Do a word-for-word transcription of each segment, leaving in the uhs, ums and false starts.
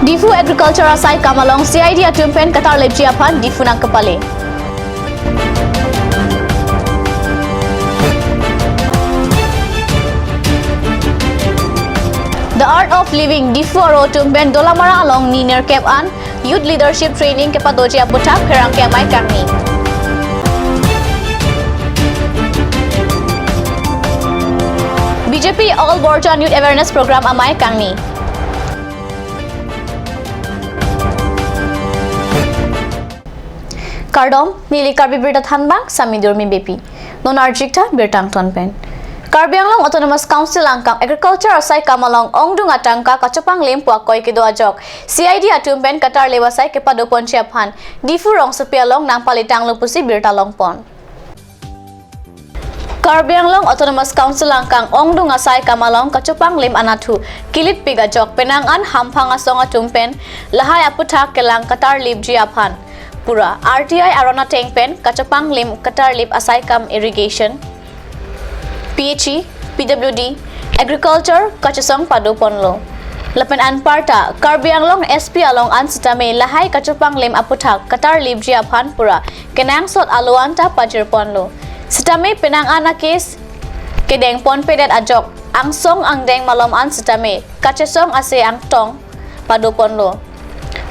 Diphu Agriculture asai kam along C I D atum pen katarlipji aphan Diphu nangkepale. The Art of Living Diphu aro atum pen Dolamara along ni nerkep an Youth Leadership Training kepadoji aputhak pherangke amei kangni. B J P All Borjan Youth Awareness Program amei kangni. Kardom, neli Karbi Birta Thanbang, Sami Durmi Beypi. Non arjik tha birta angton pen. Karbi Anglong Autonomous Council angkang Agriculture asai kam along ongdung atangka kachepanglim pu akoi kedo ajok C I D atum pen katarlip asai kepadoponji aphan Diphu rongsopi along nangpalitanglo pusi birta longpon. Karbi Anglong Autonomous Council angkang ongdung asai kam along kachepanglim anatthu kilitpik ajok penang an hamphang asong atum pen lahai aputhak kelang katarlipji aphan pura R T I aron ateng pen kachepanglim katarlip asai kam irrigation, P H E, P W D, agriculture kachesong padoponlo. Lapen anparta Karbi Anglong S P along an sitame lahai kachepanglim aputhak katarlipji aphan pura kenangsot alo anta pajirponlo. Sitame penang an a-case kedengponpedet ajok angsong angdeng malom an sitame kachesong ase angtong padoponlo.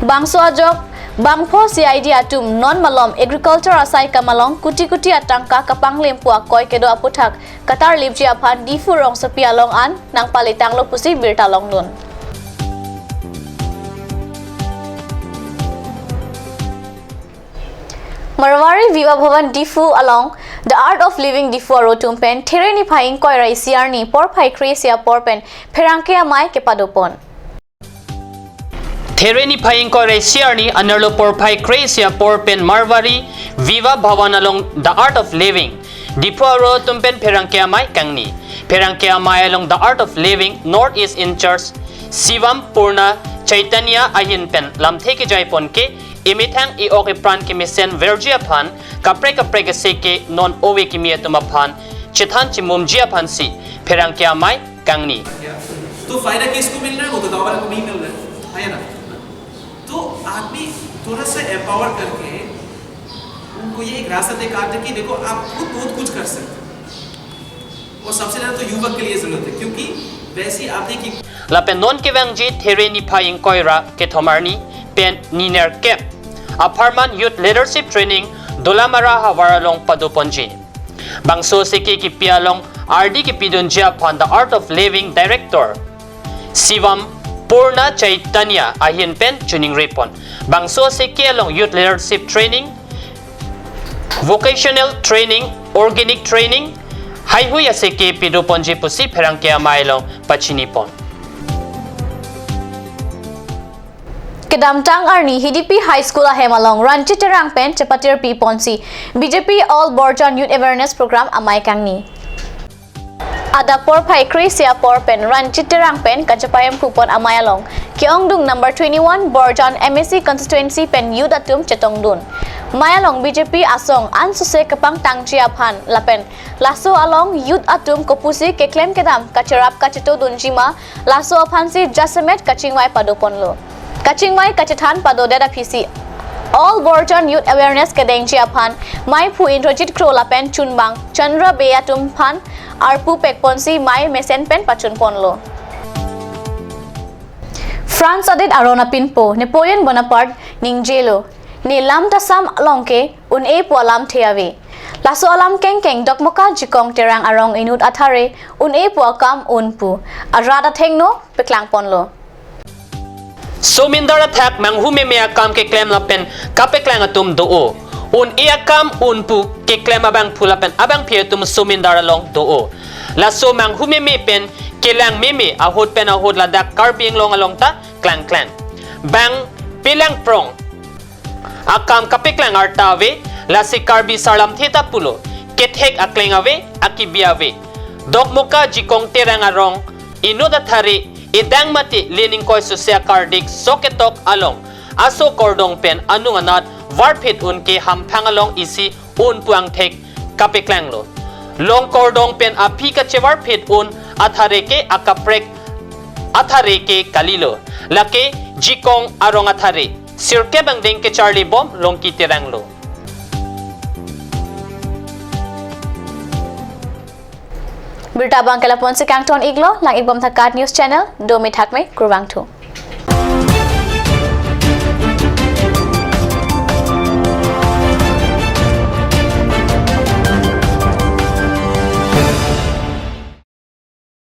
Bangso ajok bangpho C I D atum non malom agriculture asai kam along kuti kuti atangka kapanglim pu akoi kedo aputhak katarlipji aphan Diphu rongsopi along an nangpalitanglo pusi birta longdun. Marwari Viva Bhawan Diphu along The Art of Living Diphu aro atum pen There niphai ingkoi ra isi arni porphai kre-isi apor pen pherangke amei kepadopon. There niphai ingkoi ra isi arni anerlo porphai kre-isi apor pen Marwari Viva Bhawan along The Art of Living Diphu aro atum pen pherangke amei kangni. Pherangke amei along The Art of Living North East in charge Shivam Purna Chaitanya ahin pen lamthe kejaipon ke emethang e-ok epran kemesen verji aphan kaprek kaprek ase ke non ove kimi atum aphan chethan chimumji aphansi pherangke amei kangni. तो फायदा किसको मिल रहा है? वो तो गांव वाले को नहीं मिल रहा है, है ना? तो आदमी थोड़ा सा एम्पावर करके उनको ये एक रास्ता दिखाते कि देखो, आप खुद बहुत कुछ कर सकते हो। और सबसे ज्यादा तो युवक के लिए जरूरत है, क्योंकि वैसे ही आप देखिए। Lapen non kevangji There niphai ingkoi ra kethom arni pen ni nerkep apharman Youth Leadership Training Dolamara havar along padoponji. Bangso aseke kepi along ardi kepidunji aphan The Art of Living Director Shivam Purna Chaitanya ahin pen choningripon. Bangso aseke along Youth Leadership Training, Vocational Training, Organic Training, haihui aseke pidoponji pusi pherangke amei along pachinipon. Kedamtang arni Hidipi High School ahem along Ranjit Terang pen chepatir piponsi B J P All Borjan Youth Awareness Program amei kangni. Adap porphai kre-isi apor pen Ranjit Terang pen kachepahemphupon amei along ke-ongdung number twenty-one Borjan M A C constituency pen youth atum chetongdun. Mei along B J P asong ansose kepangtangji aphan lapen laso along youth atum kopusi keklem kedam kacherap kachetodunji ma, laso aphansi jasemet kachingvai padoponlo. Kachingvai kachethan padodet aphisi All Borjan Youth Awareness kedengji aphan meiphu Indrajit Kro lapen chunbang Chandra Bey atum aphan arpu pekponsi mei mesen pen pachunponlo. France adet aron apinpo Napoleon Bonaparte ningjelo, ne lam tasam along ke un-e pu alamthe ave. Laso alam kengkeng Dokmoka Jikong Terang arong inut athare un-e pu akam un pu arat athengno peklangponlo. Somindar athak manghu meme akam keklem lapen kapeklang atum do-o. Un-e akam un pu keklem abangphu lapen abangpi atum somindar along do-o. Laso manghu meme pen kelang meme ahut pen ahut ladak Karbi Anglong along ta klangklang. Bang pelang prong akam kapeklang arta ave, lasi Karbi sarlamthe ta pulo, kethek akleng ave, akibi ave. Dokmoka Jikong Terang arong inut athare edang mate le ningkoi sose akardik sok ketok along aso kordong pen anung anat varphit un ke hamphang along isi un pu angthek kapeklanglo. Long kordong pen aphi kachevarphit un athare ke akaprek athare ke kalilo. Lake Jikong arong athare sirkep angdeng kecharli bom Longki Terang lo. Birta abang ke lapu-an si kangton iklo, lang-ik bom tha KAT News Channel, domi thakme, kurvangthu.